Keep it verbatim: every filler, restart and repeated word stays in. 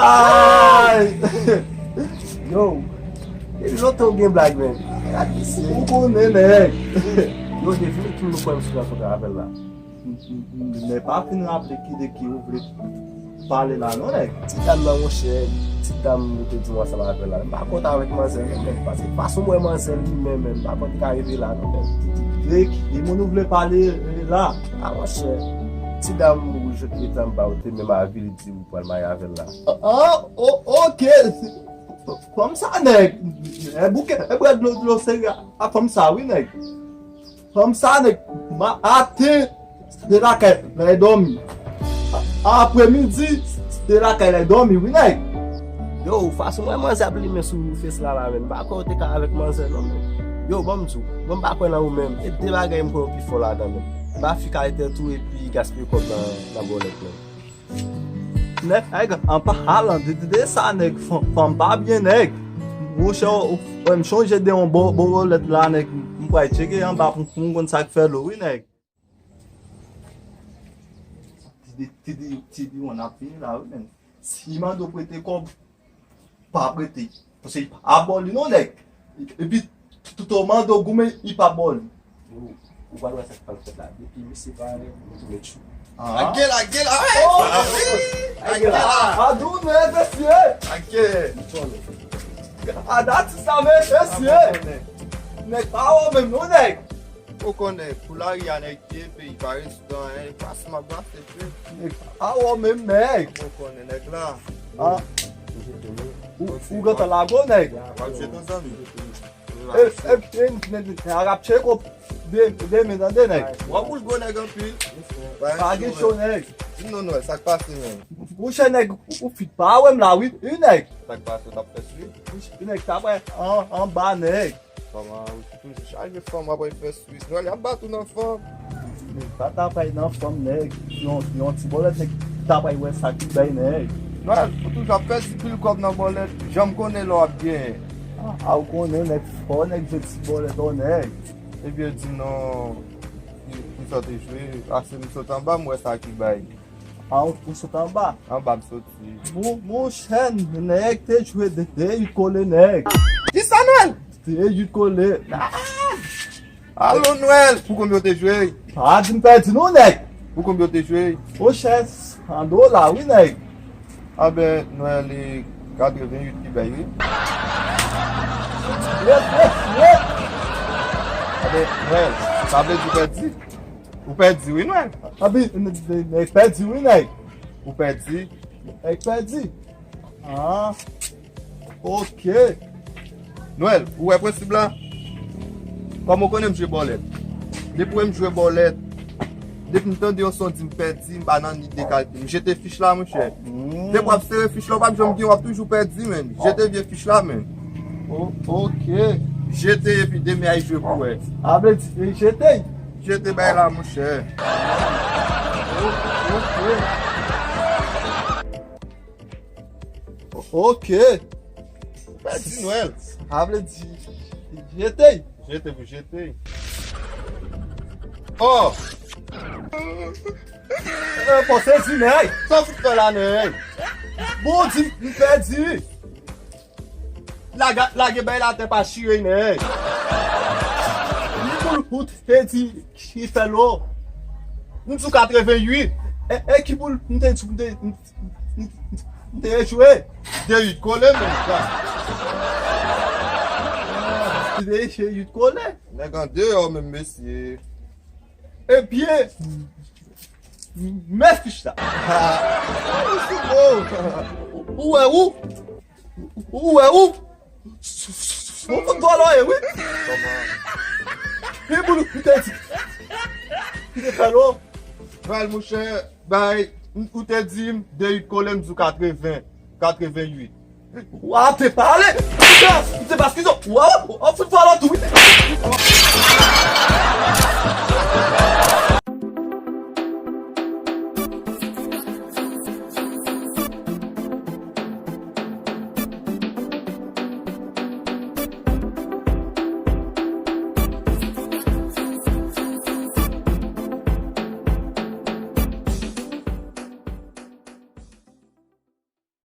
Ay! Yo, depi lontan ou gen blag, men. Gad mesye. Ou konnen, nèg. Yo, depi ki moun ou kwè m sou rankontre avè l la? M, m, m, men pa fin raple ki de ki ou vle pale la, non, nèg. Ti dam nan, monchè, ti dam ou te di m ansanm avè l la. M pa konn avèk manzèl, non, men. Paske fason m wè manzèl li menm, men, m pa konn ki ka rive la, non, men. De ki, de ki moun ou vle pale, eh, la? A, monchè, ti dam ou jwenn mete anba ou te menm avili di ou pral marye avè l la. Ah, o-, oke. Fanm sa, nèg. E bouke, e bwè dlo, dlo sere a, a fanm sa, wi, nèg. Fanm sa, nèg. Ma-, maten, se lakay l al dòmi. A-, apremidi, se lakay l al dòmi, wi, nèg. Yo, fason mwen manzè ap limen sou fes la, la, menm. M pa kwè w te ka avèk manzè, non, menm. Yo, ban m di w. Mwen, m pa kwè nan ou menm. E de bagay m kwè w pi fò ladan, menm. Ba fi kay tèt ou epi gaspiye kòb nan, nan bòlèt, menm. Nèg, nèg, an palan de, de, de sa, nèg, fanm, fanm pa byen, nèg. Monchè, w, w, m chonje de yon bo-, bo-, bòlèt la, nèg. M pral tcheke anba pou, pou m konn sa k fè l, wi, nèg. Ti di, ti di, ti di, w ap vini la, wi, menm. Si mande w prete kòb, pa prete. Paske li pa bò li non, nèg. Epi, tout ou mande w goumen, li pa bò li. Ou, ou pa wè sa k pral fèt la. Depi misye pa anlè, ou tounen tchou. Ah. Lage, lage la. Oh! Lage la. A di w, men, mesye. Lage. A dati sa, men, mesye. Nèg pa wè menm non, nèg. Ou konnen, pou lari a nèg ye, peyi pa rezidan, en, pase m ap brase, epi nèg pa wè menm, nèg. Ou konnen nèg la. Ah. Ou, ou gentan lage w, nèg. W ap jete yon zanmi. E, e, e, nèg, nèg, Arab Tcheko, de, demen, tande, nèg. W ap boule gwo nèg anpil. Pa gen cho, nèg. Di m non, non, sa k pase, menm? Monchè, nèg, ou, ou fin pa wè m la, wi, wi, nèg. Sa k pase, w t ap fè swi? Monchè, nèg, sa wè, an, anba, nèg. Kòman ou toujou chaje fanm, w ap al fè swis. Nwèl, y ap bat ou nan fanm. Men pa ta pral nan fanm, nèg. Yon, yon ti bòlèt, nèg, ta pral wè sa ki bay, nèg. Nwèl, ou toujou ap pèdi pil kòb nan bòlèt. Janm konnen lè w ap genyen. A, a, ou konnen, nèg, fò nèg jwe ti bòlèt, ò, nèg. Ebyen, di non, ki, ki sa w te jwe? Ase m sot anba, m wè sa ki bay. A, ou, ou sot anba? Anba m soti. Mon, monchè, nèg te jwe de, de uit kole, nèg. Kisa, Nwèl? De uit kole. Ah! Alo, Nwèl, pou konbyen w te jwe? Pa di m pèdi non, nèg. Pou konbyen w te jwe? Monchè, san dola, wi, nèg. Anben, Nwèl, e katreven uit ki bay, wi. Yes, yes, yes. Anben, Nwèl, sa vle di w pèdi? Ou pèdi wi, Nwèl. Abi, n, n, nèg pèdi wi, nèg. Ou pèdi? Nèg pèdi. Ah. Ok. Nwèl, ou wè prensip la? Kòm ou konnen m jwe bòlèt. Depi w wè m jwe bòlèt, depi m tande yon son di m pèdi, m pa nan ni de kalkil. M jete fich la, monchè. Hmm. Depi w ap sere fich la, w p ap janm gen, w ap toujou pèdi, menn. Jete vye fich la, menn. O-, ok. Jete epi demen ay jwe pou wè. A vle di, e jete? Jete bay la, monchè. O-, ok. O-, ok. Pèdi Nwèl. A vle di, jete? Jete pou jete. Oh! Eh, bon, sezi, nèg. Sa w fout fè la, nèg? Bon, di, m pèdi. Laga-, lage bay la atè pa chire, nèg. Ki boul ou te di ki fè lo? M di w katreven uit. E, e ki boul m te di w m te, m, m, m, m te jwe? De uit kole, menm sa. De uit kole. Nèg andeyò menm, mesye. Ebyen, men fich la. Ou wè ou? Ou wè ou? Ou fout vòlò ye, wi. Kòman? Li pou nou, li te di. Li te fè lo. Pral, monchè, bay, ou te di m de uit kole, m di w katreven, katreven uit. Wa te pale. Ou te paskize. Wa, ou fout vòlò tou.